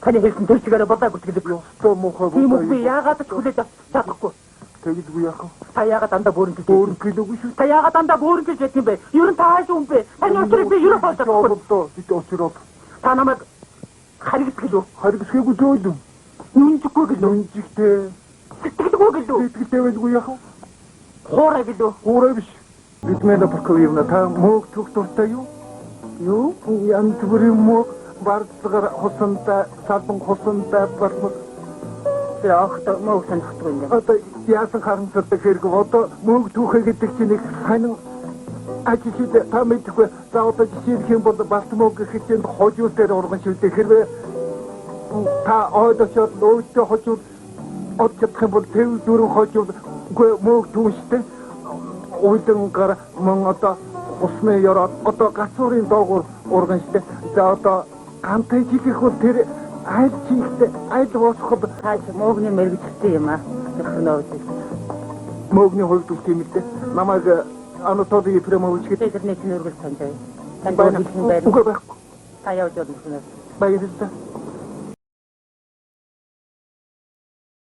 Таны хэлсэн тэр чигээр болоо бүртгэл. Ёстой муухай Тийм үү, би яагаад ч хүлээж авч чадахгүй. Тэгэлгүй яах вэ? Та яагаад дандаа бөөрөнхөж Бөөрөнхийлөөгүй шүү. Та яагаад дандаа бөөрөнхөж ядсан бэ? Ер нь та хааш юм бэ? Таны учрыг би ерөөс олж чадахгүй. Одоо бид очроод Та намайг харгисгэл үү? Харгисгээгүй зөөлөн. Нүнжихгүй гэлөө? Нүнжигтэй. Сэтгэлгүй гэлөө? Сэтгэлтэй байлгүй яах вэ? Хуурай гэлөө? Хуурай биш. Людмила Прокопьевна, та мөөг түүх дуртай юу? Юу? Янз бүрийн мөөг, бардлагаар хусантай, салбан хусантай болмог. Би огт мөөг сонирхдаггүй юм байна. Одоо яасан харамсалтай хэрэг вэ? Одоо мөөг түүхэ гэдэг чинь их сонин ажил шүү дээ. Та мэдэхгүй. За, одоо жишээлх юм бол балт мөөг гэх чинь хожуул дээр урган шүү дээ. Хэрвээ та ойд очиод өөдөө хожуул од чадах юм бол тэв дөрвөн хожуул үгүй мөөг түүн шүү дээ. Уйлангаар мөн одоо усны ёроод одоо гацуурын доогуур урган шүү дээ. За, одоо гантай жилих бол тэр аль чигт аль босход Та ч мөөгний мэргэжилтэн юм аа. Технологи. Мөөгний хувьд үл тийм л дээ. Намайг Анатолий Ефремович гэдэг. Би тэрний чинь өргөл санджаа. Танд өөр хэлсэн байна. Үгүй, байхгүй. Та явж болно. Баярлалаа.